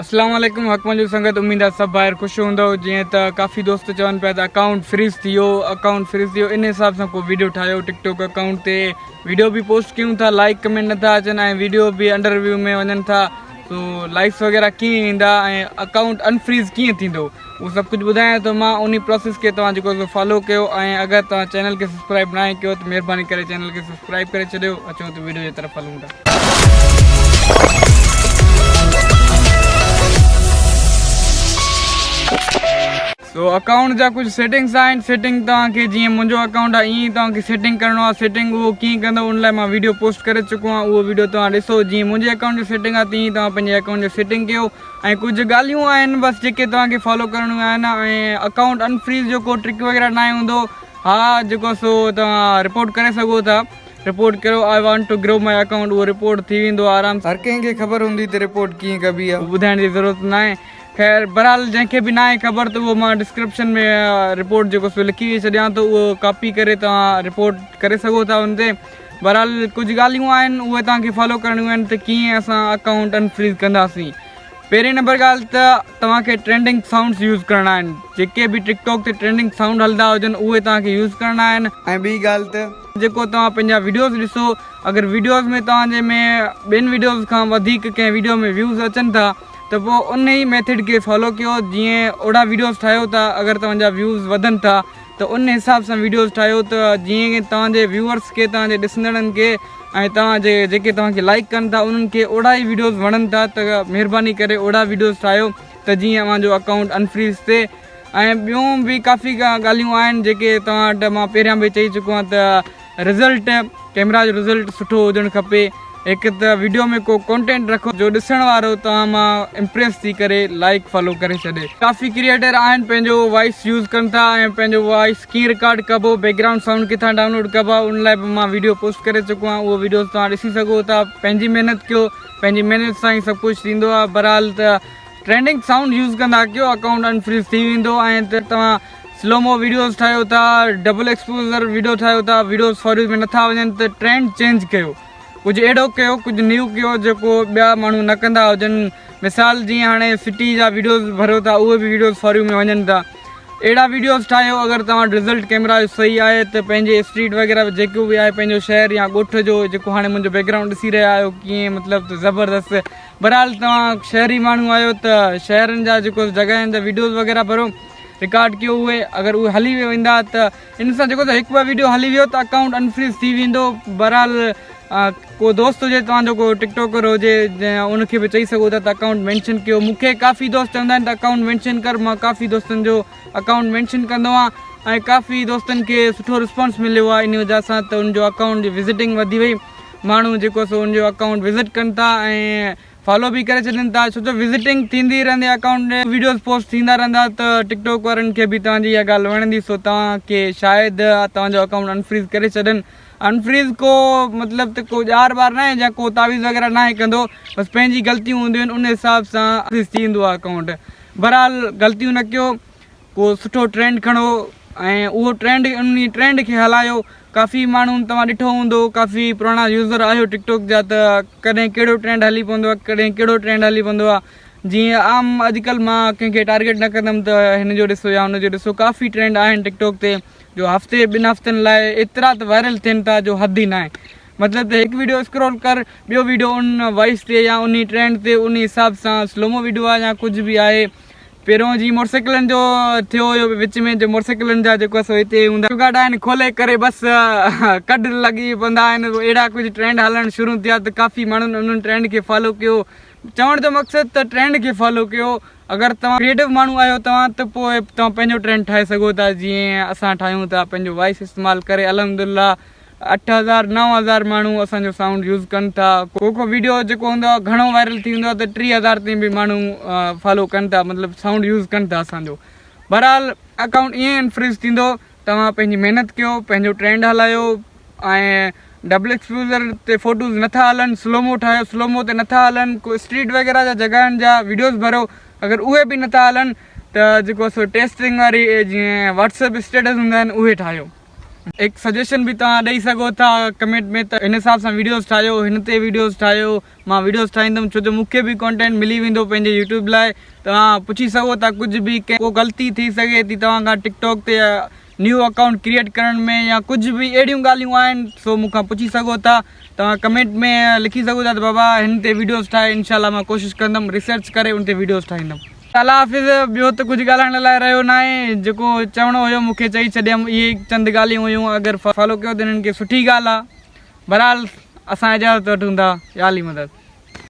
اسلام عليڪم حق منجو سنگت اميد آ سڀ ڀائر خوش هوندؤ جيئن ته ڪافي دوست چون پيا ته اڪائونٽ فريز ٿي ويو اڪائونٽ فريز ٿي ويو ان حساب سان ڪو ويڊيو ٺاهيو ٽڪ ٽاڪ اڪائونٽ تي ويڊيو به پوسٽ ڪيون ٿا لائڪ ڪمينٽ نٿا اچن ۽ ويڊيو به انڊر ريويو ۾ وڃن ٿا سو لائڪس وغيره ڪيئن ايندا ۽ اڪائونٽ انفريز ڪيئن ٿيندو اهو سڀ ڪجهه ٻڌايان ٿو مان انهي پروسيس کي توهان جيڪو سو فالو ڪيو ۽ اگر توهان چينل کي سبسڪرائب ناهي ڪيو ته مهرباني ڪري چينل کي سبسڪرائب ڪري ڇڏيو اچو ته ويڊيو جي طرف هلون ٿا. سو اڪائونٽ جا ڪجهه سيٽنگس آهن سيٽنگ توهان کي جيئن منهنجو اڪائونٽ آهي ائين توهان کي سيٽنگ ڪرڻو آهي سيٽنگ اهو ڪيئن ڪندو ان لاء مان ويڊيو پوسٽ ڪري چڪو آهيان اهو ويڊيو توهان ڏسو جيئن منهنجي اڪائونٽ جو سيٽنگ آهي تيئن توهان پنهنجي اڪائونٽ جو سيٽنگ ڪيو ۽ ڪجهه ڳالهيون آهن بس جيڪي توهان کي فالو ڪرڻيون آهن ۽ اڪائونٽ انفريز جو ڪو ٽرڪ وغيره ناهي هوندو ها جيڪو سو توهان رپورٽ ڪري سگهو ٿا رپورٽ ڪريو I want to grow my account اهو رپورٽ ٿي ويندو آرام سان. هر ڪنهن کي خبر هوندي ته رپورٽ ڪيئن ڪبي آ. اهو ٻڌائڻ جي ضرورت ناهي. خير بهرحال جنهن کي به ناهي خبر ته اهو مان ڊسڪرپشن ۾ رپورٽ جيڪو سو لکي ڇڏيان ٿو اهو ڪاپي ڪري توهان رپورٽ ڪري سگهو ٿا ان تي بهرحال ڪجهه ڳالهيون آهن اهي توهان کي فالو ڪرڻيون آهن ته ڪيئن اسان اڪائونٽ انفريز ڪنداسين پهرين نمبر ڳالهه ته توهان کي ٽرينڊنگ سائونڊس يوز ڪرڻا آهن جيڪي به ٽڪ ٽاڪ تي ٽرينڊنگ سائونڊ هلندا هجن اهي توهان کي يوز ڪرڻا آهن. ۽ ٻي ڳالهه ته. جيڪو توهان پنهنجا وڊيوز ڏسو اگر وڊيوز ۾ توهان جي ۾ ٻين وڊيوز کان وڌيڪ ڪنهن وڊيو ۾ ويوز اچن ٿا ته پوء ان ئي ميٿڊ کي فالو ڪيو جيئن اوڙا وڊيوز ٺاهيو ٿا اگر توهان جا ويوز وڌن ٿا ته ان حساب سان وڊيوز ٺاهيو ته جيئن توهان جي ويوئرس کي توهان جي ڏسندڙن کي ۽ توهان جي جيڪي توهان کي لائيڪ ڪن ٿا انهن کي اوڙا ئي وڊيوز وڻن ٿا ته مهرباني ڪري اوڙا وڊيوز ٺاهيو ته جيئن اوهان جو اڪائونٽ انفريز ٿئي ۽ ٻيون به ڪافي ڳالهيون آهن جيڪي توهان وٽ مان پهريان به چئي چڪو آهيان ته رزلٽ ڪيمرا جو رزلٽ سٺو هجڻ کپي هڪ ته وڊيو ۾ ڪو ڪونٽينٽ رکو جو ڏسڻ وارو توهان مان امپريس ٿي ڪري لائيڪ فالو ڪري ڇڏي. ڪافي ڪريئيٽر آهن پنهنجو وائس يوز ڪن ٿا ۽ پنهنجو وائس ڪيئن رڪارڊ ڪبو بيڪ گرائونڊ سائونڊ ڪٿان ڊائونلوڊ ڪبا ان لاء به مان ويڊيو پوسٽ ڪري چڪو آهيان اهو ويڊيوز توهان ڏسي سگهو ٿا پنهنجي محنت ڪيو پنهنجي محنت سان ئي سڀ ڪجهه ٿيندو آهي بهرحال ته ٽرينڊنگ سائونڊ يوز ڪندا ڪيو اڪائونٽ انفريز ٿي ويندو ۽ توهان سلومو ويڊيوز ٺاهيو ٿا ڊبل ايڪسپوزر ويڊيو ٺاهيو ٿا ويڊيوز فور يو ۾ نٿا وڃن ته ٽرينڊ چينج ڪيو ڪجهه اهڙو ڪيو ڪجهه نيو ڪيو جيڪو ٻيا ماڻهو نه ڪندا هجن مثال جيئن هاڻي سٽي جا ويڊيوز ڀريو ٿا اهي به ويڊيوز فور يو ۾ وڃن ٿا اهڙا ويڊيوز ٺاهيو اگر توهان وٽ رزلٽ ڪيمرا جو صحيح آهي ته پنهنجي اسٽريٽ وغيره جيڪو به آهي پنهنجو شهر يا ڳوٺ جو جيڪو هاڻي منهنجو بيڪ گرائونڊ ڏسي رهيا آهيو ڪيئن مطلب ته زبردست بهرحال توهان شهري ماڻهو آهيو ته شهرن جا جيڪو جڳهين جا ويڊيوز وغيره ڀريو رڪارڊ ڪيو اهي اگر اهي هلي ويندا ته ان سان جيڪو هڪ ٻه ويڊيو هلي ويو ته اڪائونٽ انفريز ٿي ويندو بهرحال ڪو دوست هجي توهان جو ڪو ٽڪ ٽاڪر هجي ان کي به چئي سگهو ٿا ته اڪائونٽ مينشن ڪيو مون کي ڪافي دوست چوندا آهن ته اڪائونٽ مينشن ڪر مان ڪافي دوستن جو اڪائونٽ مينشن ڪندو آهيان ۽ ڪافي دوستن کي سٺو رسپانس مليو آهي ان وجه سان ته ان جو اڪائونٽ جي وزٽنگ وڌي وئي ماڻهو جيڪو سو ان جو اڪائونٽ وزٽ ڪن ٿا ۽ فالو به ڪري ڇڏين ٿا ڇو جو وزٽنگ ٿيندي رهندي اڪائونٽ ۾ ويڊيوز پوسٽ ٿيندا رهندا ته ٽڪ ٽاڪ وارن کي به توهان جي اها ڳالهه وڻندي سو توهان کي شايد توهان جو اڪائونٽ انفريز ڪري ڇڏن انفريز ڪو مطلب ته ڪو ڄار وار ناهي يا ڪو تعويذ وغيره ناهي ڪندو بس پنهنجي غلطيون هونديون آهن ان حساب سان انفريز ٿي ويندو آهي اڪائونٽ بهرحال غلطيون نه ڪيو ڪو سٺو ٽرينڊ کڻو ۽ اهو ٽرينڊ انهي ٽرينڊ کي هلايو ڪافي ماڻهو توهان ڏٺو هوندو ڪافي پراڻا يوزر آهيو ٽڪ ٽاڪ جا ته ڪڏهن ڪهڙو ٽرينڊ هلي پوندو آهي ڪڏهن ڪهڙو ٽرينڊ هلي پوندو آهي جيئن عام اڄڪلهه مان ڪنهن کي ٽارگيٽ نه ڪندم ته هن جو ڏسو يا هن جو ڏسو ڪافي ٽرينڊ آهن ٽڪ ٽاڪ تي جو هفتي ٻن هفتن لاء ايترا ته وائرل ٿين ٿا جو حد ئي ناهي مطلب ته هڪ ويڊيو اسڪرول ڪر ٻيو ويڊيو ان وائس تي يا انهي ٽرينڊ تي انهي حساب سان سلومو ويڊيو آهي يا ڪجهه به آهي پهريون جي موٽرسائيڪلن جو ٿيو هيو وچ ۾ جو موٽرسائيڪلن جا جيڪو سو هتي هوندا گاڏا آهن کولي ڪري بس ڪڍ لڳي پوندا آهن اهڙا ڪجهه ٽرينڊ هلڻ شروع ٿيا ته ڪافي ماڻهن انهن ٽرينڊ کي فالو ڪيو چوڻ جو مقصد ته ٽرينڊ کي فالو ڪيو اگر توهان ڪريٽو ماڻهو آهيو توهان ته پوء توهان پنهنجو ٽرينڊ ٺاهي سگهو ٿا جيئن اسان ٺاهيون ٿا پنهنجو وائس استعمال ڪري الحمدلله 8000 9000 ماڻهو اسان جو سائونڊ يوز ڪن ٿا ڪو ڪو ويڊيو جيڪو هوندو آهي گهڻو وائرل ٿي ويندو آهي ته 3000 تائين به ماڻهو فالو ڪن ٿا مطلب سائونڊ يوز ڪن ٿا اسان جو بهرحال اڪائونٽ ائين انفريز ٿيندو توهان پنهنجي محنت ڪيو پنهنجو ٽرينڊ هلايو ۽ ڊبل ايڪسپوزر تي فوٽوز نٿا هلن سلومو ٺاهيو سلومو تي نٿا هلن ڪو اسٽريٽ وغيره جا جڳهن جا ويڊيوز ڀريو اگر اهي به نٿا هلن ته جيڪو سو ٽيسٽنگ واري جيئن واٽس ايپ اسٽيٽس هوندا آهن اهي ٺاهيو. هڪ سجيشن به توهان ڏئي سگهو ٿا ڪمينٽ ۾ ته هن حساب سان ويڊيوز ٺاهيو هن تي ويڊيوز ٺاهيو مان ويڊيوز ٺاهيندم ڇو جو مونکي به ڪانٽينٽ ملي ويندو پنهنجي يوٽيوب لاء توهان پڇي سگهو ٿا ڪجهه به ڪنهن ڪو غلطي ٿي سگهي ٿي توهان کان ٽڪ ٽاڪ تي نيو اڪائونٽ ڪريئيٽ ڪرڻ ۾ يا ڪجهه به اهڙيون ڳالهيون آهن سو مون کان پڇي سگهو ٿا توهان ڪمينٽ ۾ لکي سگهو ٿا ته بابا هن تي ويڊيوز ٺاهي انشاء الله مان ڪوشش ڪندم ريسرچ ڪري ان تي ويڊيوز ٺاهيندم. الله حافظ ٻيو ته ڪجهه ڳالهائڻ لاء رهيو ناهي جيڪو چوڻو هيو مون کي چئي ڇڏيم اهي چند ڳالهيون هيون اگر فالو ڪيو ته انهن کي سٺي ڳالهه آهي بهرحال اسان اجازت وٺون ٿا يا علي مدد.